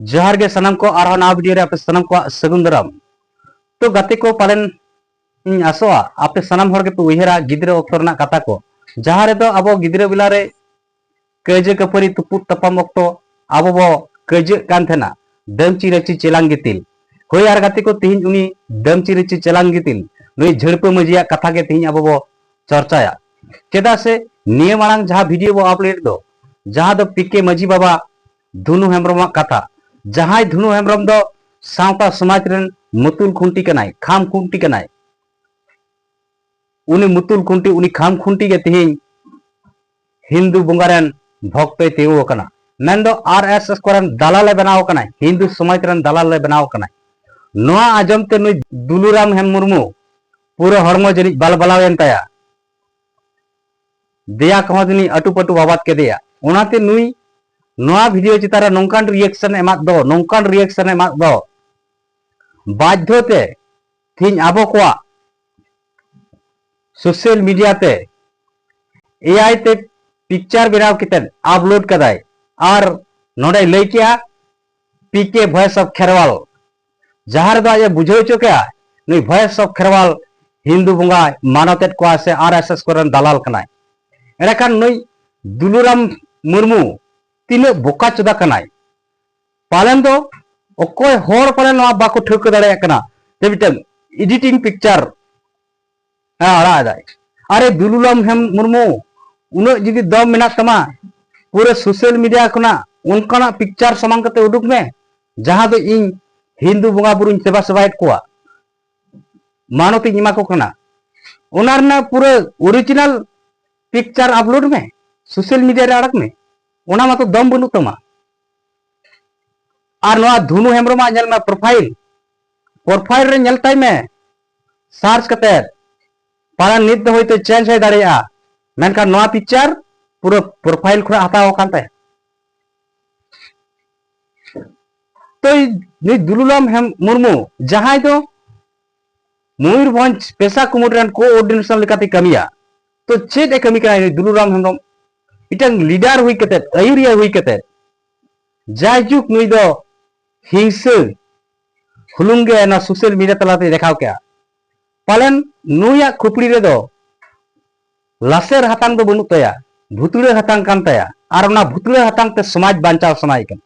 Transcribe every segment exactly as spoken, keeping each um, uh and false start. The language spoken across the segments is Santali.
ᱡᱚᱦᱟᱨ ᱜᱮ ᱥᱟᱱᱟᱢ ᱠᱚ, ᱟᱨᱦᱚᱸ ᱱᱟᱣᱟ ᱵᱷᱤᱰᱤᱭᱳ ᱨᱮ ᱟᱯᱮ ᱥᱟᱱᱟᱢ ᱠᱚᱣᱟᱜ ᱥᱟᱹᱜᱩᱱ ᱫᱟᱨᱟᱢ᱾ ᱛᱚ ᱜᱟᱛᱮ ᱠᱚ, ᱯᱟᱞᱮᱱ ᱤᱧ ᱟᱥᱚᱜᱼᱟ ᱟᱯᱮ ᱥᱟᱱᱟᱢ ᱦᱚᱲ ᱜᱮᱯᱮ ᱩᱭᱦᱟᱹᱨᱟ ᱜᱤᱫᱽᱨᱟᱹ ᱚᱠᱛᱚ ᱨᱮᱱᱟᱜ ᱠᱟᱛᱷᱟ ᱠᱚ, ᱡᱟᱦᱟᱸ ᱨᱮᱫᱚ ᱟᱵᱚ ᱜᱤᱫᱽᱨᱟᱹ ᱵᱮᱞᱟ ᱨᱮ ᱠᱟᱹᱭᱡᱟᱹ ᱠᱟᱹᱯᱷᱟᱹᱨᱤ ᱛᱩᱯᱩᱫ ᱛᱟᱯᱟᱢ ᱚᱠᱛᱚ ᱟᱵᱚ ᱵᱚ ᱠᱟᱹᱭᱡᱟᱹᱜ ᱠᱟᱱ ᱛᱟᱦᱮᱱᱟ, "ᱫᱟᱹᱢᱪᱤ ᱨᱟᱹᱪᱤ ᱪᱮᱞᱟᱝ ᱜᱤᱛᱤᱞ"᱾ ᱦᱳᱭ, ᱟᱨ ᱜᱟᱛᱮ ᱠᱚ, ᱛᱮᱦᱮᱧ ᱩᱱᱤ ᱫᱟᱹᱢᱪᱤ ᱨᱟᱹᱪᱤ ᱪᱮᱞᱟᱝ ᱜᱤᱛᱤᱞ, ᱱᱩᱭ ᱡᱷᱟᱹᱲᱯᱟᱹ ᱢᱟᱹᱡᱷᱤᱭᱟᱜ ᱠᱟᱛᱷᱟ ᱜᱮ ᱛᱮᱦᱮᱧ ᱟᱵᱚ ᱵᱚ ᱪᱚᱨᱪᱟᱭᱟ᱾ ᱪᱮᱫᱟᱜ ᱥᱮ ᱱᱤᱭᱟᱹ ᱢᱟᱲᱟᱝ ᱡᱟᱦᱟᱸ ᱵᱷᱤᱰᱤᱭᱳ ᱵᱚ ᱟᱯᱞᱳᱰ ᱫᱚ, ᱡᱟᱦᱟᱸ ᱫᱚ ᱯᱤ ᱠᱮ ᱢᱟᱹᱡᱷᱤ ᱵᱟᱵᱟ ᱫᱷᱩᱱᱩ ᱦᱮᱢᱵᱨᱚᱢᱟᱜ ᱠᱟᱛᱷᱟ, ᱡᱟᱦᱟᱸᱭ ᱫᱷᱩᱱᱩ ᱦᱮᱢᱵᱨᱚᱢ ᱫᱚ ᱥᱟᱶᱛᱟ ᱥᱚᱢᱟᱡᱽ ᱨᱮᱱ ᱢᱩᱛᱩᱞ ᱠᱷᱩᱱᱴᱤ ᱠᱟᱱᱟᱭ, ᱠᱷᱟᱢ ᱠᱷᱩᱱᱴᱤ ᱠᱟᱱᱟᱭ᱾ ᱩᱱᱤ ᱢᱩᱛᱩᱞ ᱠᱷᱩᱱᱴᱤ, ᱩᱱᱤ ᱠᱷᱟᱢ ᱠᱷᱩᱱᱴᱤ ᱜᱮ ᱛᱮᱦᱮᱧ ᱦᱤᱱᱫᱩ ᱵᱚᱸᱜᱟ ᱨᱮᱱ ᱵᱷᱚᱠᱛᱚᱭ ᱛᱤᱸᱜᱩ ᱟᱠᱟᱱᱟ, ᱢᱮᱱᱫᱚ ᱟᱨ ᱮᱥ ᱮᱥ ᱠᱚᱨᱮᱱ ᱫᱟᱞᱟᱞ ᱮ ᱵᱮᱱᱟᱣ ᱟᱠᱟᱱᱟᱭ, ᱦᱤᱱᱫᱩ ᱥᱚᱢᱟᱡᱽ ᱨᱮᱱ ᱫᱟᱞᱟᱞ ᱮ ᱵᱮᱱᱟᱣ ᱟᱠᱟᱱᱟᱭ᱾ ᱱᱚᱣᱟ ᱟᱸᱡᱚᱢ ᱛᱮ ᱱᱩᱭ ᱫᱩᱞᱩᱨᱟᱢ ᱦᱮᱢ ᱢᱩᱨᱢᱩ ᱯᱩᱨᱟᱹ ᱦᱚᱲᱢᱚ ᱡᱟᱹᱱᱤᱡ ᱵᱟᱞᱵᱟᱞᱟᱣ ᱮᱱ ᱛᱟᱭᱟ, ᱫᱮᱭᱟ ᱠᱚᱦᱚᱸ ᱡᱟᱹᱱᱤᱡ ᱟᱹᱴᱩ ᱯᱟᱹᱴᱩ ᱵᱟᱵᱟᱫ ᱠᱮᱫᱮᱭᱟ᱾ ᱚᱱᱟᱛᱮ ᱱᱩᱭ ᱱᱚᱣᱟ ᱵᱷᱤᱰᱤᱭᱳ ᱪᱮᱛᱟᱱ ᱨᱮ ᱱᱚᱝᱠᱟᱱ ᱨᱤᱭᱮᱠᱥᱚᱱ ᱮᱢᱟᱜ ᱫᱚ, ᱱᱚᱝᱠᱟᱱ ᱨᱤᱭᱮᱠᱥᱚᱱ ᱮᱢᱟᱜ ᱫᱚ, ᱵᱟᱫᱽᱫᱷᱚ ᱛᱮ ᱛᱮᱦᱮᱧ ᱟᱵᱚ ᱠᱚᱣᱟᱜ ᱥᱳᱥᱟᱞ ᱢᱤᱰᱤᱭᱟ ᱛᱮ ᱮ ᱟᱭ ᱛᱮ ᱯᱤᱠᱪᱟᱨ ᱵᱮᱱᱟᱣ ᱠᱟᱛᱮ ᱟᱯᱞᱳᱰ ᱠᱟᱫᱟᱭ, ᱟᱨ ᱱᱚᱰᱮᱭ ᱞᱟᱹᱭ ᱠᱮᱜᱼᱟ P K Voice of Kherwal, ᱡᱟᱦᱟᱸ ᱨᱮᱫᱚ ᱟᱡ ᱮ ᱵᱩᱡᱷᱟᱹᱣ ᱦᱚᱪᱚ ᱠᱮᱜᱼᱟ ᱱᱩᱭ Voice of Kherwal ᱦᱤᱱᱫᱩ ᱵᱚᱸᱜᱟᱭ ᱢᱟᱱᱚᱛᱮᱫ ᱠᱚᱣᱟ ᱥᱮ ᱟᱨ ᱮᱥ ᱮᱥ ᱠᱚᱨᱮᱱ ᱫᱟᱞᱟᱞ ᱠᱟᱱᱟᱭ᱾ ᱮᱸᱰᱮᱠᱷᱟᱱ ᱱᱩᱭ ᱫᱩᱞᱩᱨᱟᱢ ᱢᱩᱨᱢᱩ ᱛᱤᱱᱟᱹᱜ ᱵᱚᱠᱟ ᱪᱳᱫᱟ ᱠᱟᱱᱟᱭ᱾ ᱯᱟᱞᱮᱱ ᱫᱚ ᱚᱠᱚᱭ ᱦᱚᱲ ᱯᱟᱞᱮᱱ ᱱᱚᱣᱟ ᱵᱟᱠᱚ ᱴᱷᱟᱹᱣᱠᱟᱹ ᱫᱟᱲᱮᱭᱟᱜ ᱠᱟᱱᱟ ᱡᱮ ᱢᱤᱫᱴᱟᱝ ᱮᱰᱤᱴᱤᱝ ᱯᱤᱠᱪᱟᱨ ᱦᱮᱸ, ᱟᱲᱟᱜ ᱮᱫᱟᱭ᱾ ᱟᱨᱮ ᱫᱩᱞᱩᱞᱟᱢ ᱦᱮᱢ ᱢᱩᱨᱢᱩ, ᱩᱱᱟᱹᱜ ᱡᱩᱫᱤ ᱫᱚᱢ ᱢᱮᱱᱟᱜ ᱛᱟᱢᱟ, ᱯᱩᱨᱟᱹ ᱥᱳᱥᱟᱞ ᱢᱤᱰᱤᱭᱟ ᱠᱷᱚᱱᱟᱜ ᱚᱱᱠᱟᱱᱟᱜ ᱯᱤᱠᱪᱟᱨ ᱥᱟᱢᱟᱝ ᱠᱟᱛᱮ ᱩᱰᱩᱠ ᱢᱮ, ᱡᱟᱦᱟᱸ ᱫᱚ ᱤᱧ ᱦᱤᱱᱫᱩ ᱵᱚᱸᱜᱟ ᱵᱩᱨᱩᱧ ᱥᱮᱵᱟ ᱥᱮᱵᱟᱭᱮᱫ ᱠᱚᱣᱟ, ᱢᱟᱱᱚᱛ ᱤᱧ ᱮᱢᱟ ᱠᱚ ᱠᱟᱱᱟ᱾ ᱚᱱᱟ ᱨᱮᱱᱟᱜ ᱯᱩᱨᱟᱹ ᱚᱨᱤᱡᱤᱱᱟᱞ ᱯᱤᱠᱪᱟᱨ ᱟᱯᱞᱳᱰ ᱢᱮ, ᱥᱳᱥᱟᱞ ᱢᱤᱰᱤᱭᱟ ᱨᱮ ᱟᱲᱟᱜ ᱢᱮ᱾ ᱚᱱᱟ ᱢᱟᱛᱚ ᱫᱚᱢ ᱵᱟᱹᱱᱩᱜ ᱛᱟᱢᱟ᱾ ᱟᱨ ᱱᱚᱣᱟ ᱫᱷᱩᱱᱩ ᱦᱮᱢᱵᱨᱚᱢᱟᱜ ᱧᱮᱞ ᱢᱮ ᱯᱨᱚᱯᱷᱟᱭᱤᱞ, ᱯᱨᱚᱯᱷᱟᱭᱤᱞ ᱨᱮ ᱧᱮᱞ ᱛᱟᱭ ᱢᱮ, ᱥᱟᱨᱪ ᱠᱟᱛᱮ᱾ ᱯᱟᱞᱮᱱ ᱱᱤᱛ ᱫᱚ ᱦᱚᱭᱛᱳ ᱪᱮᱧᱡᱽ ᱦᱩᱭ ᱫᱟᱲᱮᱭᱟᱜᱼᱟ, ᱢᱮᱱᱠᱷᱟᱱ ᱱᱚᱣᱟ ᱯᱤᱠᱪᱟᱨ ᱯᱩᱨᱟᱹ ᱯᱨᱚᱯᱷᱟᱭᱤᱞ ᱠᱷᱚᱱᱟᱜ ᱦᱟᱛᱟᱣ ᱟᱠᱟᱱ ᱛᱟᱭᱟ᱾ ᱛᱚ ᱱᱩᱭ ᱫᱩᱞᱩᱞᱟᱢ ᱦᱮᱢ ᱢᱩᱨᱢᱩ, ᱡᱟᱦᱟᱸᱭ ᱫᱚ ᱢᱚᱭᱩᱨᱵᱷᱚᱸᱡᱽ ᱯᱮᱥᱟ ᱠᱩᱢᱩᱴ ᱨᱮᱱ ᱠᱳᱚᱨᱰᱤᱱᱮᱥᱚᱱ ᱞᱮᱠᱟᱛᱮ ᱠᱟᱹᱢᱤᱭᱟ, ᱛᱚ ᱪᱮᱫ ᱮ ᱠᱟᱹᱢᱤ ᱠᱟᱱᱟ ᱱᱩᱭ ᱫᱩᱞᱩᱞᱟᱢ ᱦᱮᱢᱵᱨᱚᱢ? ᱢᱤᱫᱴᱟᱝ ᱞᱤᱰᱟᱨ ᱦᱩᱭ ᱠᱟᱛᱮ, ᱟᱹᱭᱩᱨᱤᱭᱟᱹ ᱦᱩᱭ ᱠᱟᱛᱮ, ᱡᱟᱭᱡᱩᱜᱽ ᱱᱩᱭ ᱫᱚ ᱦᱤᱝᱥᱟᱹ ᱦᱩᱞᱩᱝ ᱜᱮ ᱱᱚᱣᱟ ᱥᱳᱥᱟᱞ ᱢᱤᱰᱤᱭᱟ ᱛᱟᱞᱟᱛᱮ ᱫᱮᱠᱷᱟᱣ ᱠᱮᱜᱼᱟ᱾ ᱯᱟᱞᱮᱱ ᱱᱩᱭᱟᱜ ᱠᱷᱩᱯᱲᱤ ᱨᱮᱫᱚ ᱞᱟᱥᱮᱨ ᱦᱟᱛᱟᱝ ᱫᱚ ᱵᱟᱹᱱᱩᱜ ᱛᱟᱭᱟ, ᱵᱷᱩᱛᱲᱟᱹ ᱦᱟᱛᱟᱝ ᱠᱟᱱ ᱛᱟᱭᱟ᱾ ᱟᱨ ᱚᱱᱟ ᱵᱷᱩᱛᱲᱟᱹ ᱦᱟᱛᱟᱝ ᱛᱮ ᱥᱚᱢᱟᱡᱽ ᱵᱟᱧᱪᱟᱣ ᱥᱟᱱᱟᱭᱮ ᱠᱟᱱᱟ᱾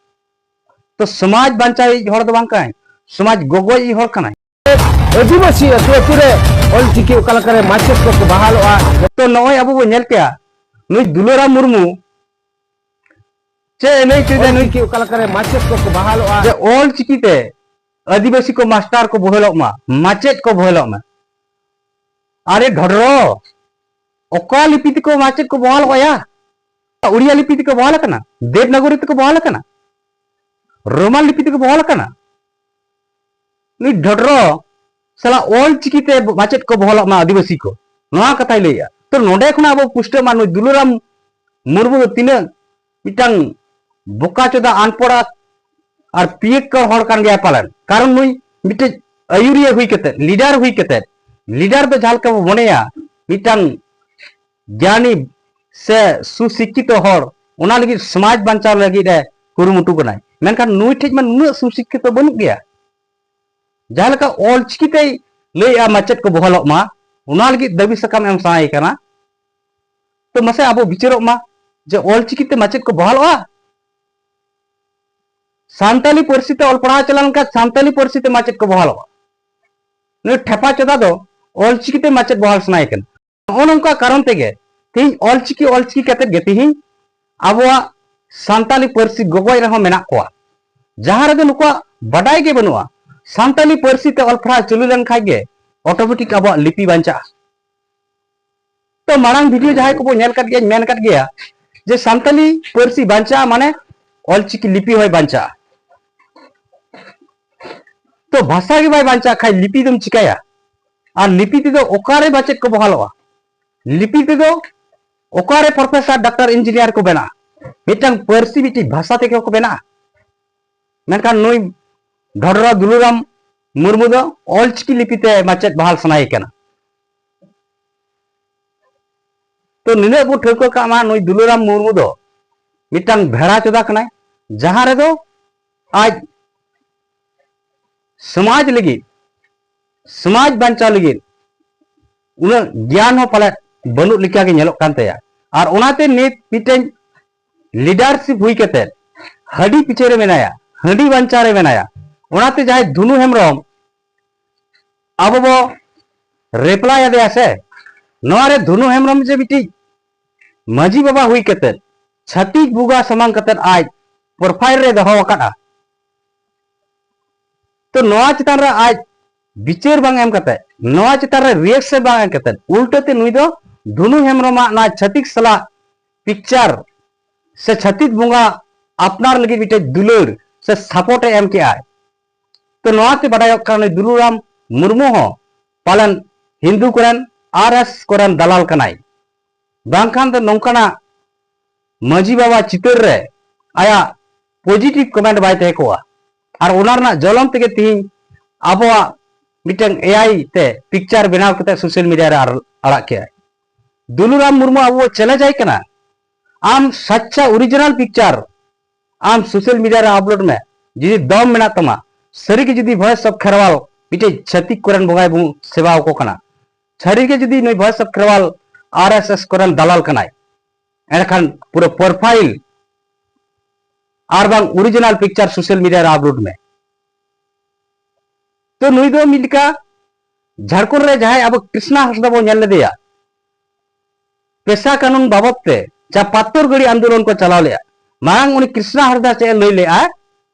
ᱛᱚ ᱥᱚᱢᱟᱡᱽ ᱵᱟᱧᱪᱟᱣᱤᱡ ᱦᱚᱲ ᱫᱚ ᱵᱟᱝ ᱠᱟᱱᱟᱭ, ᱥᱚᱢᱟᱡᱽ ᱜᱚᱜᱚᱭᱤᱡ ᱦᱚᱲ ᱠᱟᱱᱟᱭ᱾ ᱟᱹᱫᱤᱵᱟᱹᱥᱤ ᱟᱹᱛᱩ ᱟᱹᱛᱩ ᱨᱮ ᱚᱞᱪᱤᱠᱤ ᱚᱠᱟ ᱞᱮᱠᱟᱨᱮ ᱢᱟᱪᱮᱫ ᱠᱚᱠᱚ ᱵᱟᱦᱟᱞᱚᱜᱼᱟ᱾ ᱛᱚ ᱱᱚᱜᱼᱚᱭ ᱟᱵᱚ ᱵᱚ ᱧᱮᱞ ᱠᱮᱜᱼᱟ, ᱱᱩᱭ ᱫᱩᱞᱟᱹᱨᱟᱢ ᱢᱩᱨᱢᱩ ᱪᱮᱫ ᱮ ᱞᱟᱹᱭ ᱦᱚᱪᱚᱭᱮᱫᱟ? ᱱᱩᱭ ᱚᱞᱪᱤᱠᱤ ᱚᱠᱟ ᱞᱮᱠᱟᱨᱮ ᱢᱟᱪᱮᱫ ᱠᱚᱠᱚ ᱵᱟᱦᱟᱞᱚᱜᱼᱟ᱾ ᱡᱮ ᱚᱞᱪᱤᱠᱤ ᱛᱮ ᱟᱹᱫᱤᱵᱟᱹᱥᱤ ᱠᱚ ᱢᱟᱥᱴᱟᱨ ᱠᱚ ᱵᱚᱦᱮᱞᱚᱜ ᱢᱟ, ᱢᱟᱪᱮᱫ ᱠᱚ ᱵᱚᱦᱮᱞᱚᱜ ᱢᱟ᱾ ᱟᱨᱮ ᱰᱷᱚᱰᱨᱚ, ᱚᱠᱟ ᱞᱤᱯᱤ ᱛᱮᱠᱚ ᱢᱟᱪᱮᱫ ᱠᱚ ᱵᱚᱦᱟᱞᱚᱜᱼᱟ ᱭᱟ? ᱩᱲᱤᱭᱟ ᱞᱤᱯᱤ ᱛᱮᱠᱚ ᱵᱚᱦᱟᱞ ᱟᱠᱟᱱᱟ? ᱫᱮᱵᱽᱱᱟᱜᱚᱨᱤ ᱛᱮᱠᱚ ᱵᱚᱦᱟᱞ ᱟᱠᱟᱱᱟ? ᱨᱳᱢᱟᱱ ᱞᱤᱯᱤ ᱛᱮᱠᱚ ᱵᱚᱦᱟᱞ ᱟᱠᱟᱱᱟ? ᱱᱩᱭ ᱰᱷᱚᱰᱨᱚ ᱥᱟᱞᱟ ᱚᱞ ᱪᱤᱠᱤ ᱛᱮ ᱢᱟᱪᱮᱫ ᱠᱚ ᱵᱚᱦᱟᱞᱚᱜ ᱢᱟ ᱟᱹᱫᱤᱵᱟᱹᱥᱤ ᱠᱚ, ᱱᱚᱣᱟ ᱠᱟᱛᱷᱟᱭ ᱞᱟᱹᱭᱮᱜᱼᱟ᱾ ᱛᱚ ᱱᱚᱰᱮ ᱠᱷᱚᱱᱟᱜ ᱟᱵᱚ ᱯᱩᱥᱴᱟᱹᱜ ᱢᱟ, ᱱᱩᱭ ᱫᱩᱞᱟᱹᱨᱟᱢ ᱢᱩᱨᱢᱩ ᱫᱚ ᱛᱤᱱᱟᱹᱜ ᱢᱤᱫᱴᱟᱝ ᱵᱚᱠᱟ ᱪᱳᱫᱟ ᱟᱱᱯᱚᱲ ᱟᱨ ᱯᱤᱭᱮᱠᱠᱟᱹᱲ ᱦᱚᱲ ᱠᱟᱱ ᱜᱮᱭᱟᱭ ᱯᱟᱞᱮᱱ᱾ ᱠᱟᱨᱚᱱ ᱱᱩᱭ ᱢᱤᱫᱴᱮᱡ ᱟᱹᱭᱩᱨᱤᱭᱟᱹ ᱦᱩᱭ ᱠᱟᱛᱮ, ᱞᱤᱰᱟᱨ ᱦᱩᱭ ᱠᱟᱛᱮ, ᱞᱤᱰᱟᱨ ᱫᱚ ᱡᱟᱦᱟᱸ ᱞᱮᱠᱟ ᱵᱚ ᱢᱚᱱᱮᱭᱟ, ᱢᱤᱫᱴᱟᱝ ᱜᱮᱭᱟᱱᱤ ᱥᱮ ᱥᱩᱥᱤᱠᱠᱷᱤᱛᱚ ᱦᱚᱲ, ᱚᱱᱟ ᱞᱟᱹᱜᱤᱫ ᱥᱚᱢᱟᱡᱽ ᱵᱟᱧᱪᱟᱣ ᱞᱟᱹᱜᱤᱫ ᱮ ᱠᱩᱨᱩᱢᱩᱴᱩ ᱠᱟᱱᱟᱭ᱾ ᱢᱮᱱᱠᱷᱟᱱ ᱱᱩᱭ ᱴᱷᱮᱡ ᱢᱟ ᱱᱩᱱᱟᱹᱜ ᱥᱩᱥᱤᱠᱠᱷᱤᱛᱚ ᱵᱟᱹᱱᱩᱜ ᱜᱮᱭᱟ᱾ ᱡᱟᱦᱟᱸ ᱞᱮᱠᱟ ᱚᱞᱪᱤᱠᱤ ᱛᱮᱭ ᱞᱟᱹᱭᱮᱜᱼᱟ ᱢᱟᱪᱮᱫ ᱠᱚ ᱵᱚᱦᱟᱞᱚᱜ ᱢᱟ, ᱚᱱᱟ ᱞᱟᱹᱜᱤᱫ ᱫᱟᱹᱵᱤ ᱥᱟᱠᱟᱢ ᱮᱢ ᱥᱟᱱᱟᱭᱮ ᱠᱟᱱᱟ᱾ ᱛᱚ ᱢᱟᱥᱮ ᱟᱵᱚ ᱵᱤᱪᱟᱹᱨᱚᱜ ᱢᱟ ᱡᱮ ᱚᱞᱪᱤᱠᱤ ᱛᱮ ᱢᱟᱪᱮᱫ ᱠᱚ ᱵᱚᱦᱟᱞᱚᱜᱼᱟ? ᱥᱟᱱᱛᱟᱞᱤ ᱯᱟᱹᱨᱥᱤ ᱛᱮ ᱚᱞ ᱯᱟᱲᱦᱟᱣ ᱪᱟᱞᱟᱣ ᱞᱮᱱᱠᱷᱟᱱ ᱥᱟᱱᱛᱟᱞᱤ ᱯᱟᱹᱨᱥᱤ ᱛᱮ ᱢᱟᱪᱮᱫ ᱠᱚ ᱵᱚᱦᱟᱞᱚᱜᱼᱟ᱾ ᱱᱩᱭ ᱴᱷᱮᱯᱟ ᱪᱚᱫᱟ ᱫᱚ ᱚᱞᱪᱤᱠᱤ ᱛᱮ ᱢᱟᱪᱮᱫ ᱵᱚᱦᱟᱞ ᱥᱟᱱᱟᱭᱮ ᱠᱟᱱᱟ᱾ ᱱᱚᱜᱼᱚ ᱱᱚᱝᱠᱟ ᱠᱟᱨᱚᱱ ᱛᱮᱜᱮ ᱛᱮᱦᱮᱧ ᱚᱞᱪᱤᱠᱤ, ᱚᱞᱪᱤᱠᱤ ᱠᱟᱛᱮᱫ ᱜᱮ ᱛᱮᱦᱮᱧ ᱟᱵᱚᱣᱟᱜ ᱥᱟᱱᱛᱟᱞᱤ ᱯᱟᱹᱨᱥᱤ ᱜᱚᱜᱚᱡ ᱨᱮᱦᱚᱸ ᱢᱮᱱᱟᱜ ᱠᱚᱣᱟ, ᱡᱟᱦᱟᱸ ᱨᱮᱫᱚ ᱱᱩᱠᱩᱣᱟᱜ ᱵᱟᱰᱟᱭ ᱜᱮ ᱵᱟᱹᱱᱩᱜᱼᱟ᱾ ᱥᱟᱱᱛᱟᱞᱤ ᱯᱟᱹᱨᱥᱤ ᱛᱮ ᱚᱞ ᱯᱟᱲᱦᱟᱣ ᱪᱟᱹᱞᱩ ᱞᱮᱱᱠᱷᱟᱡ ᱜᱮ ᱚᱴᱳᱢᱮᱴᱤᱠ ᱟᱵᱚᱣᱟᱜ ᱞᱤᱯᱤ ᱵᱟᱧᱪᱟᱜᱼᱟ᱾ ᱛᱚ ᱢᱟᱲᱟᱝ ᱵᱷᱤᱰᱤᱭᱳ ᱡᱟᱦᱟᱸᱭ ᱠᱚᱵᱚ ᱧᱮᱞ ᱠᱟᱫ ᱜᱮᱭᱟ, ᱢᱮᱱ ᱠᱟᱫ ᱜᱮᱭᱟ ᱡᱮ ᱥᱟᱱᱛᱟᱞᱤ ᱯᱟᱹᱨᱥᱤ ᱵᱟᱧᱪᱟᱜᱼᱟ ᱢᱟᱱᱮ ᱚᱞᱪᱤᱠᱤ ᱞᱤᱯᱤ ᱦᱚᱸᱭ ᱵᱟᱧᱪᱟᱜᱼᱟ᱾ ᱛᱚ ᱵᱷᱟᱥᱟ ᱜᱮ ᱵᱟᱭ ᱵᱟᱧᱪᱟᱜ ᱠᱷᱟᱡ ᱞᱤᱯᱤ ᱫᱚᱢ ᱪᱤᱠᱟᱹᱭᱟ? ᱟᱨ ᱞᱤᱯᱤ ᱛᱮᱫᱚ ᱚᱠᱟᱨᱮ ᱢᱟᱪᱮᱫ ᱠᱚ ᱵᱚᱦᱟᱞᱚᱜᱼᱟ? ᱞᱤᱯᱤ ᱛᱮᱫᱚ ᱚᱠᱟᱨᱮ ᱯᱨᱚᱯᱷᱮᱥᱚᱨ, ᱰᱟᱠᱛᱟᱨ, ᱤᱧᱡᱤᱱᱤᱭᱟᱨ ᱠᱚ ᱵᱮᱱᱟᱜᱼᱟ? ᱢᱤᱫᱴᱟᱝ ᱯᱟᱹᱨᱥᱤ, ᱢᱤᱫᱴᱤᱡ ᱵᱷᱟᱥᱟ ᱛᱮᱜᱮ ᱠᱚ ᱵᱮᱱᱟᱜᱼᱟ᱾ ᱢᱮᱱᱠᱷᱟᱱ ᱱᱩᱭ ᱰᱷᱚᱰᱨᱟ ᱫᱩᱞᱩᱨᱟᱢ ᱢᱩᱨᱢᱩ ᱫᱚ ᱚᱞᱪᱤᱠᱤ ᱞᱤᱯᱤ ᱛᱮ ᱢᱟᱪᱮᱫ ᱵᱟᱦᱟᱞ ᱥᱟᱱᱟᱭᱮ ᱠᱟᱱᱟ᱾ ᱛᱚ ᱱᱤᱱᱟᱹᱜ ᱵᱚ ᱴᱷᱟᱹᱣᱠᱟᱹ ᱠᱟᱜ ᱢᱟ, ᱱᱩᱭ ᱫᱩᱞᱟᱹᱨᱟᱢ ᱢᱩᱨᱢᱩ ᱫᱚ ᱢᱤᱫᱴᱟᱝ ᱵᱷᱮᱲᱟ ᱪᱚᱫᱟ ᱠᱟᱱᱟᱭ, ᱡᱟᱦᱟᱸ ᱨᱮᱫᱚ ᱟᱡ ᱥᱚᱢᱟᱡᱽ ᱞᱟᱹᱜᱤᱫ, ᱥᱚᱢᱟᱡᱽ ᱵᱟᱧᱪᱟᱣ ᱞᱟᱹᱜᱤᱫ ᱩᱱᱟᱹᱜ ᱜᱮᱭᱟᱱ ᱦᱚᱸ ᱯᱟᱞᱮ ᱵᱟᱹᱱᱩᱜ ᱞᱮᱠᱟ ᱜᱮ ᱧᱮᱞᱚᱜ ᱠᱟᱱ ᱛᱟᱭᱟ᱾ ᱟᱨ ᱚᱱᱟᱛᱮ ᱱᱤᱛ ᱢᱤᱫᱴᱮᱱ ᱞᱤᱰᱟᱨᱥᱤᱯ ᱦᱩᱭ ᱠᱟᱛᱮ ᱦᱟᱺᱰᱤ ᱯᱤᱪᱷᱟᱹ ᱨᱮ ᱢᱮᱱᱟᱭᱟ, ᱦᱟᱺᱰᱤ ᱵᱟᱧᱪᱟᱣ ᱨᱮ ᱢᱮᱱᱟᱭᱟ᱾ ᱚᱱᱟᱛᱮ ᱡᱟᱦᱟᱸᱭ ᱫᱷᱩᱱᱩ ᱦᱮᱢᱵᱨᱚᱢ ᱟᱵᱚ ᱵᱚ ᱨᱮᱯᱞᱟᱭ ᱟᱫᱮᱭᱟ ᱥᱮ, ᱱᱚᱣᱟ ᱨᱮ ᱫᱷᱩᱱᱩ ᱦᱮᱢᱵᱨᱚᱢ ᱡᱮ ᱢᱤᱫᱴᱤᱡ ᱢᱟᱹᱡᱷᱤ ᱵᱟᱵᱟ ᱦᱩᱭ ᱠᱟᱛᱮ ᱪᱷᱟᱹᱛᱤᱠ ᱵᱚᱸᱜᱟ ᱥᱟᱢᱟᱝ ᱠᱟᱛᱮ ᱟᱡ ᱯᱨᱚᱯᱷᱟᱭᱤᱞ ᱨᱮ ᱫᱚᱦᱚ ᱟᱠᱟᱫᱼᱟ, ᱛᱚ ᱱᱚᱣᱟ ᱪᱮᱛᱟᱱ ᱨᱮ ᱟᱡ ᱵᱤᱪᱟᱹᱨ ᱵᱟᱝ ᱮᱢ ᱠᱟᱛᱮ, ᱱᱚᱣᱟ ᱪᱮᱛᱟᱱ ᱨᱮ ᱨᱤᱭᱮᱠᱥᱚᱱ ᱵᱟᱝ ᱮᱢ ᱠᱟᱛᱮ, ᱩᱞᱴᱟᱹ ᱛᱮ ᱱᱩᱭ ᱫᱚ ᱫᱷᱩᱱᱩ ᱦᱮᱢᱵᱨᱚᱢᱟᱜ ᱱᱚᱣᱟ ᱪᱷᱟᱹᱛᱤᱠ ᱥᱟᱞᱟᱜ ᱯᱤᱠᱪᱟᱨ ᱥᱮ ᱪᱷᱟᱹᱛᱤᱠ ᱵᱚᱸᱜᱟ ᱟᱯᱱᱟᱨ ᱞᱟᱹᱜᱤᱫ ᱢᱤᱫᱴᱮᱡ ᱫᱩᱞᱟᱹᱲ ᱥᱮ ᱥᱟᱯᱳᱨᱴ ᱮ ᱮᱢ ᱠᱮᱜᱼᱟᱭ᱾ ᱛᱚ ᱱᱚᱣᱟᱛᱮ ᱵᱟᱰᱟᱭᱚᱜ ᱠᱟᱱᱟ ᱱᱩᱭ ᱫᱩᱞᱩᱨᱟᱢ ᱢᱩᱨᱢᱩ ᱦᱚᱸ ᱯᱟᱞᱮᱱ ᱦᱤᱱᱫᱩ ᱠᱚᱨᱮᱱ, ᱟᱨ ᱮᱥ ᱠᱚᱨᱮᱱ ᱫᱟᱞᱟᱞ ᱠᱟᱱᱟᱭ, ᱵᱟᱝᱠᱷᱟᱱ ᱫᱚ ᱱᱚᱝᱠᱟᱱᱟᱜ ᱢᱟᱹᱡᱷᱤ ᱵᱟᱵᱟ ᱪᱤᱛᱟᱹᱨ ᱨᱮ ᱟᱭᱟᱜ ᱯᱚᱡᱤᱴᱤᱵᱷ ᱠᱚᱢᱮᱱᱴ ᱵᱟᱭ ᱛᱟᱦᱮᱸ ᱠᱚᱜᱼᱟ᱾ ᱟᱨ ᱚᱱᱟ ᱨᱮᱱᱟᱜ ᱡᱚᱞᱚᱱ ᱛᱮᱜᱮ ᱛᱤᱦᱤᱧ ᱟᱵᱚᱣᱟᱜ ᱢᱤᱫᱴᱟᱝ ᱮ ᱟᱭ ᱛᱮ ᱯᱤᱠᱪᱟᱨ ᱵᱮᱱᱟᱣ ᱠᱟᱛᱮ ᱥᱳᱥᱟᱞ ᱢᱤᱰᱤᱭᱟ ᱨᱮ ᱟᱨ-, ᱟᱲᱟᱜ ᱠᱮᱜᱼᱟᱭ᱾ ᱫᱩᱞᱩᱨᱟᱢ ᱢᱩᱨᱢᱩ ᱟᱵᱚ ᱪᱮᱞᱮᱧᱡᱽ ᱟᱭ ᱠᱟᱱᱟ, ᱟᱢ ᱥᱟᱪᱪᱟ ᱚᱨᱤᱡᱤᱱᱟᱞ ᱯᱤᱠᱪᱟᱨ ᱟᱢ ᱥᱳᱥᱟᱞ ᱢᱤᱰᱤᱭᱟ ᱨᱮ ᱟᱯᱞᱳᱰ ᱢᱮ, ᱡᱩᱫᱤ ᱫᱚᱢ ᱢᱮᱱᱟᱜ ᱛᱟᱢᱟ, ᱥᱟᱹᱨᱤᱜᱮ ᱡᱩᱫᱤ ᱵᱷᱚᱭᱮᱥ ᱚᱯᱷ ᱠᱷᱮᱨᱣᱟᱞ ᱢᱤᱫᱴᱮᱡ ᱪᱷᱟᱹᱛᱤᱠ ᱠᱚᱨᱮᱱ ᱵᱚᱸᱜᱟᱭ ᱵᱚᱱ ᱥᱮᱵᱟ ᱟᱠᱚ ᱠᱟᱱᱟ, ᱥᱟᱹᱨᱤᱜᱮ ᱡᱩᱫᱤ ᱱᱩᱭ voice of Kherwal R S S ᱠᱚᱨᱮᱱ ᱫᱟᱞᱟᱞ ᱠᱟᱱᱟᱭ, ᱮᱸᱰᱮᱠᱷᱟᱱ ᱯᱩᱨᱟᱹ ᱯᱨᱚᱯᱷᱟᱭᱤᱞ ᱟᱨ ᱵᱟᱝ ᱚᱨᱤᱡᱤᱱᱟᱞ ᱯᱤᱠᱪᱟᱨ ᱥᱳᱥᱟᱞ ᱢᱤᱰᱤᱭᱟ ᱨᱮ ᱟᱯᱞᱳᱰ ᱢᱮ᱾ ᱛᱚ ᱱᱩᱭ ᱫᱚ ᱢᱤᱫ ᱞᱮᱠᱟ ᱡᱷᱟᱲᱠᱷᱚᱸᱰ ᱨᱮ ᱡᱟᱦᱟᱸᱭ ᱟᱵᱚ ᱠᱨᱤᱥᱱᱟ ᱦᱟᱸᱥᱫᱟ ᱵᱚᱱ ᱧᱮᱞ ᱞᱮᱫᱮᱭᱟ, ᱯᱮᱥᱟ ᱠᱟᱹᱱᱩᱱ ᱵᱟᱵᱚᱫ ᱛᱮ ᱡᱟᱦᱟᱸ ᱯᱟᱛᱛᱚᱨ ᱜᱟᱹᱲᱤ ᱟᱱᱫᱳᱞᱚᱱ ᱠᱚ ᱪᱟᱞᱟᱣ ᱞᱮᱫᱼᱟ, ᱢᱟᱲᱟᱝ ᱩᱱᱤ ᱠᱨᱤᱥᱱᱟ ᱦᱟᱸᱥᱫᱟ ᱪᱮᱫ ᱮ ᱞᱟᱹᱭ ᱞᱮᱫᱼᱟ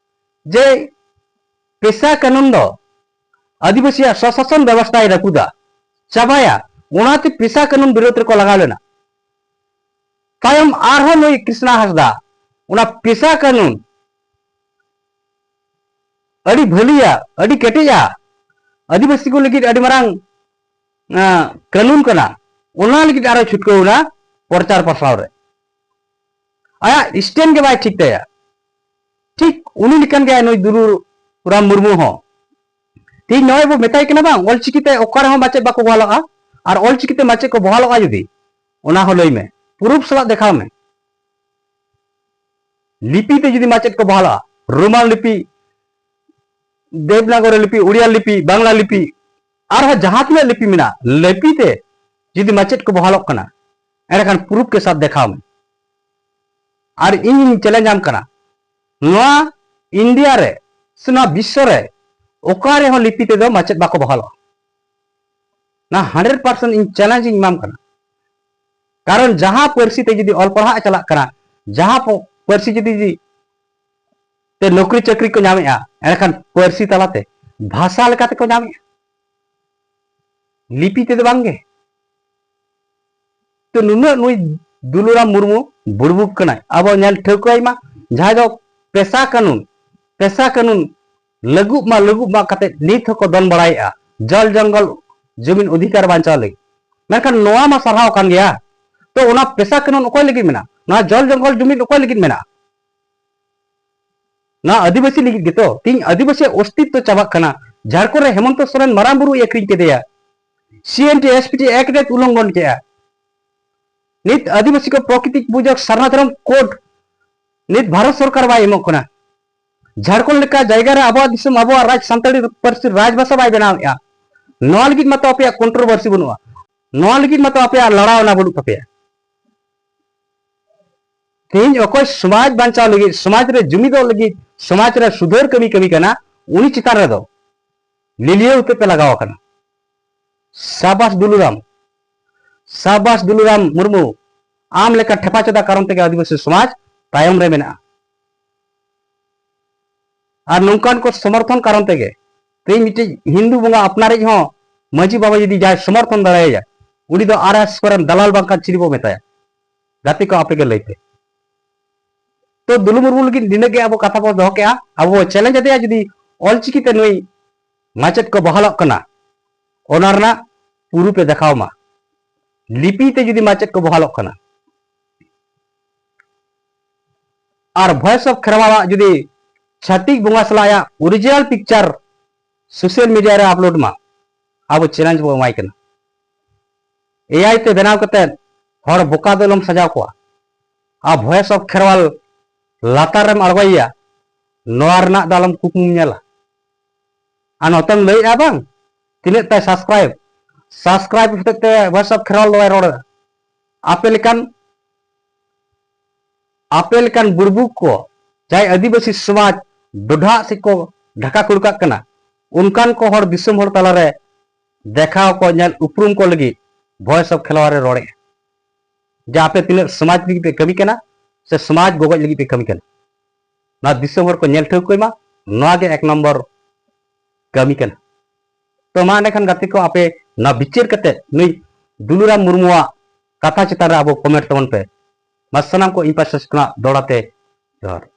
ᱡᱮ ᱯᱮᱥᱟ ᱠᱟᱹᱱᱩᱱ ᱫᱚ ᱟᱹᱫᱤᱵᱟᱹᱥᱤᱭᱟᱜ ᱥᱚᱥᱟᱥᱚᱱ ᱵᱮᱵᱚᱥᱛᱷᱟᱭ ᱨᱟᱹᱯᱩᱫᱟ, ᱪᱟᱵᱟᱭᱟ, ᱚᱱᱟᱛᱮ ᱯᱮᱥᱟ ᱠᱟᱹᱱᱩᱱ ᱵᱤᱨᱳᱫᱷ ᱨᱮᱠᱚ ᱞᱟᱜᱟᱣ ᱞᱮᱱᱟ᱾ ᱛᱟᱭᱚᱢ ᱟᱨᱦᱚᱸ ᱱᱩᱭ ᱠᱨᱤᱥᱱᱟ ᱦᱟᱸᱥᱫᱟ ᱚᱱᱟ ᱯᱮᱥᱟ ᱠᱟᱹᱱᱩᱱ ᱟᱹᱰᱤ ᱵᱷᱟᱹᱞᱤᱭᱟ, ᱟᱹᱰᱤ ᱠᱮᱴᱮᱡᱟ, ᱟᱹᱫᱤᱵᱟᱹᱥᱤ ᱠᱚ ᱞᱟᱹᱜᱤᱫ ᱟᱹᱰᱤ ᱢᱟᱨᱟᱝ, ᱟᱸ, ᱠᱟᱹᱱᱩᱱ ᱠᱟᱱᱟ, ᱚᱱᱟ ᱞᱟᱹᱜᱤᱫ ᱟᱨᱚ ᱪᱷᱩᱴᱠᱟᱹᱣ ᱮᱱᱟ ᱯᱨᱚᱪᱟᱨ ᱯᱟᱥᱱᱟᱣ ᱨᱮ᱾ ᱟᱭᱟᱜ ᱥᱴᱮᱱᱰ ᱜᱮ ᱵᱟᱭ ᱴᱷᱤᱠ ᱛᱟᱭᱟ᱾ ᱴᱷᱤᱠ ᱩᱱᱤ ᱞᱮᱠᱟᱱ ᱜᱮ ᱱᱩᱭ ᱫᱩᱞᱩᱨᱟᱢ ᱢᱩᱨᱢᱩ ᱦᱚᱸ᱾ ᱛᱮᱦᱮᱧ ᱱᱚᱜᱼᱚᱭ ᱵᱚ ᱢᱮᱛᱟᱭ ᱠᱟᱱᱟ ᱵᱟᱝ, ᱚᱞᱪᱤᱠᱤ ᱛᱮ ᱚᱠᱟ ᱨᱮᱦᱚᱸ ᱢᱟᱪᱮᱫ ᱵᱟᱠᱚ ᱵᱚᱦᱟᱞᱚᱜᱼᱟ, ᱟᱨ ᱚᱞᱪᱤᱠᱤ ᱛᱮ ᱢᱟᱪᱮᱫ ᱠᱚ ᱵᱚᱦᱟᱞᱚᱜᱼᱟ ᱡᱩᱫᱤ, ᱚᱱᱟ ᱦᱚᱸ ᱞᱟᱹᱭ ᱢᱮ, ᱯᱨᱩᱯᱷ ᱥᱟᱞᱟᱜ ᱫᱮᱠᱷᱟᱣ ᱢᱮ᱾ ᱞᱤᱯᱤ ᱛᱮ ᱡᱩᱫᱤ ᱢᱟᱪᱮᱫ ᱠᱚ ᱵᱚᱦᱟᱞᱚᱜᱼᱟ, ᱨᱳᱢᱟᱱ ᱞᱤᱯᱤ, ᱫᱮᱵᱽᱱᱟᱜᱚᱨᱤ ᱞᱤᱯᱤ, ᱩᱲᱤᱭᱟ ᱞᱤᱯᱤ, ᱵᱟᱝᱞᱟ ᱞᱤᱯᱤ, ᱟᱨᱦᱚᱸ ᱡᱟᱦᱟᱸ ᱛᱤᱱᱟᱹᱜ ᱞᱤᱯᱤ ᱢᱮᱱᱟᱜᱼᱟ, ᱞᱤᱯᱤ ᱛᱮ ᱡᱩᱫᱤ ᱢᱟᱪᱮᱫ ᱠᱚ ᱵᱚᱦᱟᱞᱚᱜ ᱠᱟᱱᱟ, ᱮᱸᱰᱮᱠᱷᱟᱱ ᱯᱨᱩᱯ ᱠᱮ ᱥᱟᱛ ᱫᱮᱠᱷᱟᱣ ᱢᱮ᱾ ᱟᱨ ᱤᱧ ᱪᱮᱞᱮᱧᱡᱽ ᱟᱢ ᱠᱟᱱᱟ, ᱱᱚᱣᱟ ᱤᱱᱰᱤᱭᱟ ᱨᱮ ᱥᱮ ᱱᱚᱣᱟ ᱵᱤᱥᱥᱚ ᱨᱮ ᱚᱠᱟ ᱨᱮᱦᱚᱸ ᱞᱤᱯᱤ ᱛᱮᱫᱚ ᱢᱟᱪᱮᱫ ᱵᱟᱠᱚ ᱵᱚᱦᱟᱞᱚᱜᱼᱟ᱾ ᱱᱚᱣᱟ ᱦᱟᱱᱰᱨᱮᱰ ᱯᱟᱨᱥᱮᱱᱴ ᱤᱧ ᱪᱮᱞᱮᱧᱡᱽ ᱤᱧ ᱮᱢᱟᱢ ᱠᱟᱱᱟ᱾ ᱠᱟᱨᱚᱱ ᱡᱟᱦᱟᱸ ᱯᱟᱹᱨᱥᱤ ᱛᱮ ᱡᱩᱫᱤ ᱚᱞ ᱯᱟᱲᱦᱟᱜ ᱮ ᱪᱟᱞᱟᱜ ᱠᱟᱱᱟ, ᱡᱟᱦᱟᱸ ᱯᱚ-, ᱯᱟᱹᱨᱥᱤ ᱡᱩᱫᱤ ᱛᱮ ᱱᱚᱠᱨᱤ ᱪᱟᱹᱠᱨᱤ ᱠᱚ ᱧᱟᱢᱮᱜᱼᱟ, ᱮᱱᱠᱷᱟᱱ ᱯᱟᱹᱨᱥᱤ ᱛᱟᱞᱟᱛᱮ, ᱵᱷᱟᱥᱟ ᱞᱮᱠᱟᱛᱮ ᱠᱚ ᱧᱟᱢᱮᱜᱼᱟ, ᱞᱤᱯᱤ ᱛᱮᱫᱚ ᱵᱟᱝᱜᱮ᱾ ᱛᱚ ᱱᱩᱱᱟᱹᱜ ᱱᱩᱭ ᱫᱩᱞᱩᱨᱟᱢ ᱢᱩᱨᱢᱩ ᱵᱩᱲᱵᱩᱠ ᱠᱟᱱᱟᱭ, ᱟᱵᱚ ᱧᱮᱞ ᱴᱷᱟᱹᱣᱠᱟᱹᱭ ᱢᱟ, ᱡᱟᱦᱟᱸᱭ ᱫᱚ ᱯᱮᱥᱟ ᱠᱟᱹᱱᱩᱱ, ᱯᱮᱥᱟ ᱠᱟᱹᱱᱩᱱ ᱞᱟᱹᱜᱩᱜ ᱢᱟ, ᱞᱟᱹᱜᱩᱜ ᱢᱟ ᱠᱟᱛᱮ ᱱᱤᱛ ᱦᱚᱸᱠᱚ ᱫᱚᱱ ᱵᱟᱲᱟᱭᱮᱜᱼᱟ ᱡᱚᱞ ᱡᱚᱝᱜᱚᱞ ᱡᱚᱢᱤᱱ ᱚᱫᱷᱤᱠᱟᱨ ᱵᱟᱧᱪᱟᱣ ᱞᱟᱹᱜᱤᱫ᱾ ᱢᱮᱱᱠᱷᱟᱱ ᱱᱚᱣᱟ ᱢᱟ ᱥᱟᱨᱦᱟᱣ ᱠᱟᱱ ᱜᱮᱭᱟ᱾ ᱛᱚ ᱚᱱᱟ ᱯᱮᱥᱟ ᱠᱟᱹᱱᱩᱱ ᱚᱠᱚᱭ ᱞᱟᱹᱜᱤᱫ ᱢᱮᱱᱟᱜᱼᱟ? ᱱᱚᱣᱟ ᱡᱚᱞ ᱡᱚᱝᱜᱚᱞ ᱡᱚᱢᱤᱱ ᱚᱠᱚᱭ ᱞᱟᱹᱜᱤᱫ ᱢᱮᱱᱟᱜᱼᱟ? ᱱᱚᱣᱟ ᱟᱹᱫᱤᱵᱟᱹᱥᱤ ᱞᱟᱹᱜᱤᱫ ᱜᱮᱛᱚ᱾ ᱛᱮᱦᱮᱧ ᱟᱹᱫᱤᱵᱟᱹᱥᱤᱭᱟᱜ ᱚᱥᱛᱤᱛᱛᱚ ᱪᱟᱵᱟᱜ ᱠᱟᱱᱟ᱾ ᱡᱷᱟᱲᱠᱷᱚᱸᱰ ᱨᱮ ᱦᱮᱢᱚᱱᱛᱚ ᱥᱚᱨᱮᱱ ᱢᱟᱨᱟᱝ ᱵᱩᱨᱩᱭ ᱟᱹᱠᱷᱨᱤᱧ ᱠᱮᱫᱮᱭᱟ, C N T S P T act ᱮ ᱩᱞᱞᱚᱝᱜᱷᱚᱱ ᱠᱮᱜᱼᱟ᱾ ᱱᱤᱛ ᱟᱹᱫᱤᱵᱟᱹᱥᱤ ᱠᱚ ᱯᱨᱚᱠᱤᱛᱤ ᱯᱩᱡᱚᱠ ᱥᱟᱨᱱᱟ ᱫᱷᱚᱨᱚᱢ ᱠᱳᱰ ᱱᱤᱛ ᱵᱷᱟᱨᱚᱛ ᱥᱚᱨᱠᱟᱨ ᱵᱟᱭ ᱮᱢᱚᱜ ᱠᱟᱱᱟ᱾ ᱡᱷᱟᱲᱠᱷᱚᱸᱰ ᱞᱮᱠᱟ ᱡᱟᱭᱜᱟ ᱨᱮ ᱟᱵᱚᱣᱟᱜ ᱫᱤᱥᱚᱢ, ᱟᱵᱚᱣᱟᱜ ᱨᱟᱡᱽ, ᱥᱟᱱᱛᱟᱲᱤ ᱯᱟᱹᱨᱥᱤ ᱨᱟᱡᱽ ᱵᱷᱟᱥᱟ ᱵᱟᱭ ᱵᱮᱱᱟᱣᱮᱫᱼᱟ᱾ ᱱᱚᱣᱟ ᱞᱟᱹᱜᱤᱫ ᱢᱟᱛᱚ ᱟᱯᱮᱭᱟᱜ ᱠᱚᱱᱴᱨᱳᱵᱷᱟᱨᱥᱤ ᱵᱟᱹᱱᱩᱜᱼᱟ, ᱱᱚᱣᱟ ᱞᱟᱹᱜᱤᱫ ᱢᱟᱛᱚ ᱟᱯᱮᱭᱟᱜ ᱞᱟᱲᱟᱣᱱᱟ ᱵᱟᱹᱱᱩᱜ ᱛᱟᱯᱮᱭᱟ᱾ ᱛᱮᱦᱮᱧ ᱚᱠᱚᱭ ᱥᱚᱢᱟᱡᱽ ᱵᱟᱧᱪᱟᱣ ᱞᱟᱹᱜᱤᱫ, ᱥᱚᱢᱟᱡᱽ ᱨᱮ ᱡᱩᱢᱤᱫᱚᱜ ᱞᱟᱹᱜᱤᱫ, ᱥᱚᱢᱟᱡᱽ ᱨᱮ ᱥᱩᱫᱷᱟᱹᱨ ᱠᱟᱹᱢᱤ ᱠᱟᱹᱢᱤ ᱠᱟᱱᱟ, ᱩᱱᱤ ᱪᱮᱛᱟᱱ ᱨᱮᱫᱚ ᱞᱤᱞᱤᱭᱟᱹ ᱩᱛᱟᱹᱨ ᱯᱮ ᱞᱟᱜᱟᱣ ᱟᱠᱟᱱᱟ᱾ ᱥᱟᱵᱟᱥ ᱫᱩᱞᱩᱨᱟᱢ, ᱥᱟᱵᱟᱥ ᱫᱩᱞᱩᱨᱟᱢ ᱢᱩᱨᱢᱩ, ᱟᱢ ᱞᱮᱠᱟ ᱴᱷᱮᱯᱟ ᱪᱮᱫᱟ ᱠᱟᱨᱚᱱ ᱛᱮᱜᱮ ᱟᱹᱫᱤᱵᱟᱹᱥᱤ ᱥᱚᱢᱟᱡᱽ ᱛᱟᱭᱚᱢ ᱨᱮ ᱢᱮᱱᱟᱜᱼᱟ᱾ ᱟᱨ ᱱᱚᱝᱠᱟᱱ ᱠᱚ ᱥᱚᱢᱚᱨᱛᱷᱚᱱ ᱠᱟᱨᱚᱱ ᱛᱮᱜᱮ ᱛᱮᱦᱮᱧ ᱢᱤᱫᱴᱤᱡ ᱦᱤᱱᱫᱩ ᱵᱚᱸᱜᱟ ᱟᱯᱱᱟᱨᱤᱡ ᱦᱚᱸ ᱢᱟᱹᱡᱷᱤ ᱵᱟᱵᱟ ᱡᱩᱫᱤ ᱡᱟᱦᱟᱸᱭ ᱥᱚᱢᱚᱨᱛᱷᱚᱱ ᱫᱟᱲᱮᱭᱟᱭᱟ, ᱩᱱᱤ ᱫᱚ ᱟᱨ ᱮᱥ ᱠᱚᱨᱮᱱ ᱫᱟᱞᱟᱞ ᱵᱟᱝᱠᱷᱟᱱ ᱪᱤᱞᱤ ᱵᱚ ᱢᱮᱛᱟᱭᱟ? ᱜᱟᱛᱮ ᱠᱚ, ᱟᱯᱮ ᱜᱮ ᱞᱟᱹᱭ ᱯᱮ᱾ ᱛᱚ ᱫᱩᱞᱩ ᱢᱩᱨᱢᱩ ᱞᱟᱹᱜᱤᱫ ᱱᱤᱱᱟᱹᱜ ᱜᱮ ᱟᱵᱚ ᱠᱟᱛᱷᱟ ᱵᱚ ᱫᱚᱦᱚ ᱠᱮᱜᱼᱟ᱾ ᱟᱵᱚ ᱵᱚ ᱪᱮᱞᱮᱧᱡᱽ ᱟᱫᱮᱭᱟ, ᱡᱩᱫᱤ ᱚᱞᱪᱤᱠᱤ ᱛᱮ ᱱᱩᱭ ᱢᱟᱪᱮᱫ ᱠᱚ ᱵᱚᱦᱟᱞᱚᱜ ᱠᱟᱱᱟ, ᱚᱱᱟ ᱨᱮᱱᱟᱜ ᱯᱩᱨᱩᱯ ᱮ ᱫᱮᱠᱷᱟᱣ ᱢᱟ᱾ ᱞᱤᱯᱤ ᱛᱮ ᱡᱩᱫᱤ ᱢᱟᱪᱮᱫ ᱠᱚ ᱵᱚᱦᱟᱞᱚᱜ ᱠᱟᱱᱟ, ᱟᱨ ᱵᱷᱚᱭᱮᱥ ᱚᱯᱷ ᱠᱷᱮᱨᱣᱟᱞᱟᱜ ᱡᱩᱫᱤ ᱪᱷᱟᱹᱛᱤᱠ ᱵᱚᱸᱜᱟ ᱥᱟᱞᱟᱜ ᱟᱭᱟᱜ ᱚᱨᱤᱡᱤᱱᱟᱞ ᱯᱤᱠᱪᱟᱨ ᱥᱳᱥᱟᱞ ᱢᱤᱰᱤᱭᱟ ᱨᱮ ᱟᱯᱞᱳᱰ ᱢᱟ, ᱟᱵᱚ ᱪᱮᱞᱮᱧᱡᱽ ᱵᱚ ᱮᱢᱟᱭ ᱠᱟᱱᱟ᱾ ᱮ ᱟᱭ ᱛᱮ ᱵᱮᱱᱟᱣ ᱠᱟᱛᱮ ᱦᱚᱲ ᱵᱚᱠᱟ ᱫᱚ ᱟᱞᱚᱢ ᱥᱟᱡᱟᱣ ᱠᱚᱣᱟ᱾ ᱟᱨ ᱵᱷᱚᱭᱮᱥ ᱚᱯᱷ ᱠᱷᱮᱨᱣᱟᱞ ᱞᱟᱛᱟᱨ ᱨᱮᱢ ᱟᱬᱜᱚᱭᱮᱭᱟ, ᱱᱚᱣᱟ ᱨᱮᱱᱟᱜ ᱫᱚ ᱟᱞᱚᱢ ᱠᱩᱠᱢᱩᱢ ᱧᱮᱞᱟ᱾ ᱟᱨ ᱱᱚᱛᱮᱢ ᱞᱟᱹᱭᱮᱜᱼᱟ ᱵᱟᱝ, ᱛᱤᱱᱟᱹᱜ ᱛᱟᱭ subscribe, subscribe ᱦᱚᱛᱮᱡ ᱛᱮ Voice of Kherwal ᱫᱚ ᱵᱟᱭ ᱨᱚᱲ ᱮᱫᱟ᱾ ᱟᱯᱮ ᱞᱮᱠᱟᱱ ᱟᱯᱮ ᱞᱮᱠᱟᱱ ᱵᱩᱲᱵᱩᱠ ᱠᱚ ᱡᱟᱦᱟᱸᱭ ᱟᱹᱫᱤᱵᱟᱹᱥᱤ ᱥᱚᱢᱟᱡᱽ ᱰᱚᱰᱷᱟᱜ ᱥᱮᱫ ᱠᱚ ᱰᱷᱟᱠᱟ ᱠᱩᱲᱠᱟᱜ ᱠᱟᱱᱟ, ᱚᱱᱠᱟᱱ ᱠᱚ ᱦᱚᱲ ᱫᱤᱥᱚᱢ ᱦᱚᱲ ᱛᱟᱞᱟᱨᱮ ᱫᱮᱠᱷᱟᱣ ᱠᱚ, ᱧᱮᱞ ᱩᱯᱨᱩᱢ ᱠᱚ ᱞᱟᱹᱜᱤᱫ Voice of Kherwal ᱮ ᱨᱚᱲᱮᱫᱼᱟ᱾ ᱡᱮ ᱟᱯᱮ ᱛᱤᱱᱟᱹᱜ ᱥᱚᱢᱟᱡᱽ ᱞᱟᱹᱜᱤᱫ ᱯᱮ ᱠᱟᱹᱢᱤ ᱠᱟᱱᱟ ᱥᱮ ᱥᱚᱢᱟᱡᱽ ᱜᱚᱜᱚᱡ ᱞᱟᱹᱜᱤᱫ ᱯᱮ ᱠᱟᱹᱢᱤ ᱠᱟᱱᱟ, ᱱᱚᱣᱟ ᱫᱤᱥᱚᱢ ᱦᱚᱲ ᱠᱚ ᱧᱮᱞ ᱴᱷᱟᱹᱣᱠᱟᱹᱭ ᱢᱟ᱾ ᱱᱚᱣᱟ ᱜᱮ ᱮᱠ ᱱᱚᱢᱵᱚᱨ ᱠᱟᱹᱢᱤ ᱠᱟᱱᱟ᱾ ᱛᱚ ᱢᱟ ᱮᱸᱰᱮᱠᱷᱟᱱ ᱜᱟᱛᱮ ᱠᱚ, ᱟᱯᱮ ᱱᱚᱣᱟ ᱵᱤᱪᱟᱹᱨ ᱠᱟᱛᱮ ᱱᱩᱭ ᱫᱩᱞᱩᱨᱟᱢ ᱢᱩᱨᱢᱩᱣᱟᱜ ᱠᱟᱛᱷᱟ ᱪᱮᱛᱟᱱ ᱨᱮ ᱟᱵᱚ comment ᱛᱟᱵᱚᱱ ᱯᱮ᱾ ᱢᱟ ᱥᱟᱱᱟᱢ ᱠᱚ ᱤᱧ ᱯᱟᱥᱴᱟ ᱥᱮᱫ ᱠᱷᱚᱱᱟᱜ ᱫᱚᱦᱲᱟ ᱛᱮ ᱡᱚᱦᱟᱨ᱾